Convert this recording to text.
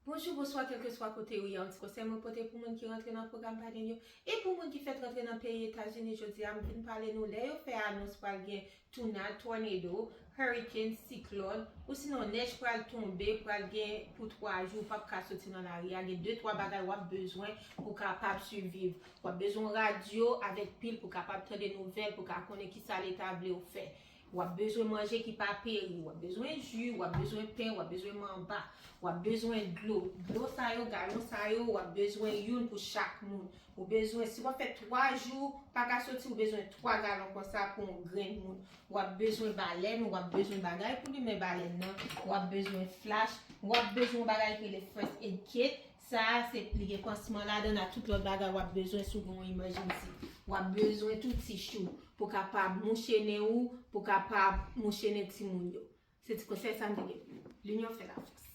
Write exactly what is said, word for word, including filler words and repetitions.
Bonjou, bonswa, kèlkeswa kote ou ye, yon ti konsèy mwen pote pou moun ki rantre nan pwogram Biden yo. E pou moun ki fèk rantre nan peyi Etazini, jodi a m vin pale nou, lè yo fè anons pral gen tuna, tornado, hurricane, siklòn, ou sinon nèj pral tonbe, pral gen pou twa jou, w p ap ka soti nan lari a, gen de twa bagay w ap bezwen pou w kapab siviv. W ap bezwen yon radyo avèk pil pou w kapab tande nouvèl, pou w ka konnen kisa Leta vle w fè. W ap bezwen manje ki pa peri, w ap bezwen ji, w ap bezwen pen, w ap bezwen manba, w ap bezwen dlo. Dlo sa yo, galon sa yo, w ap bezwen youn pou chak moun. Ou bezwen, si w ap fè twa jou pa ka soti, ou bezwen twa galon konsa pou yon grenn moun. W ap bezwen balèn, w ap bezwen bagay pou limen balèn nan, w ap bezwen flach, w ap bezwen yon bagay ki rele first aid kit. Sa a, se li gen pansman ladan l ak tout lòt bagay w ap bezwen si w gen yon emergency. W ap bezwen tou tichou pou kapab mouche nen ou, pou kapab mouche nen timoun yo. Se ti konsèy sa m te gen pou nou. Linyon fè lafòs.